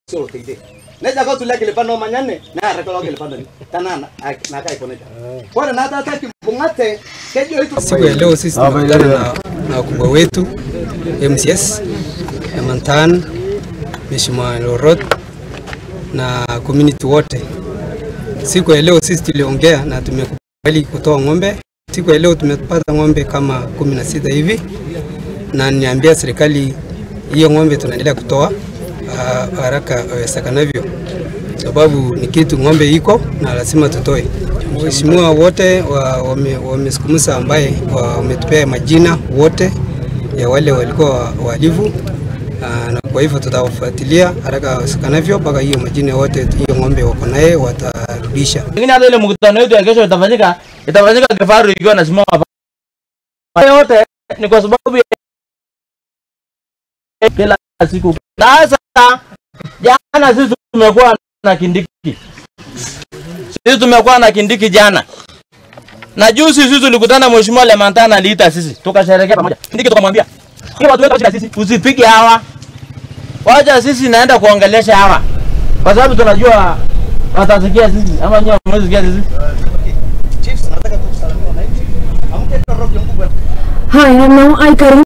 Sio teide. Neja ko tule kilipano manyane na rekolo kilipano tanana na kai koneja. Kwa na hata kibungate kejo itu. Siku ya leo sisi tumekutana na wakubwa wetu MCS Mantan, Mheshimiwa Lorot na community wote. Siku ya leo sisi tuliongea na tumekubali kutoa ng'ombe. Siku ya leo tumepata ng'ombe kama 16 hivi, na niambia serikali hiyo ng'ombe tunaendelea kutoa haraka iwezekanavyo, sababu ni kitu ng'ombe iko na lazima tutoe. Mheshimiwa wote wamesukumisa ambaye wametupea majina wote ya wale walikuwa wahalifu, na kwa hivyo tutawafuatilia haraka iwezekanavyo mpaka hiyo majina wote hiyo ng'ombe wako naye watarudisha. Lakini hata ile mkutano wetu ya kesho itafanyika kifaru ikiwa nasimama hapa. Yote ni kwa sababu kila siku. Sasa jana sisi tumekuwa na Kindiki. Sisi tumekuwa na Kindiki jana. Na juzi sisi tulikutana Mheshimiwa Lemantana aliita sisi tukasherehekea pamoja. Kindiki tukamwambia, "Kila watu wetu sisi usipige hawa. Wacha sisi naenda kuongelesha hawa." Kwa sababu tunajua watasikia sisi ama nyinyi hamwezi sisi. Chiefs nataka tukusalimia wananchi. Amke roho mkubwa. Hi, and now I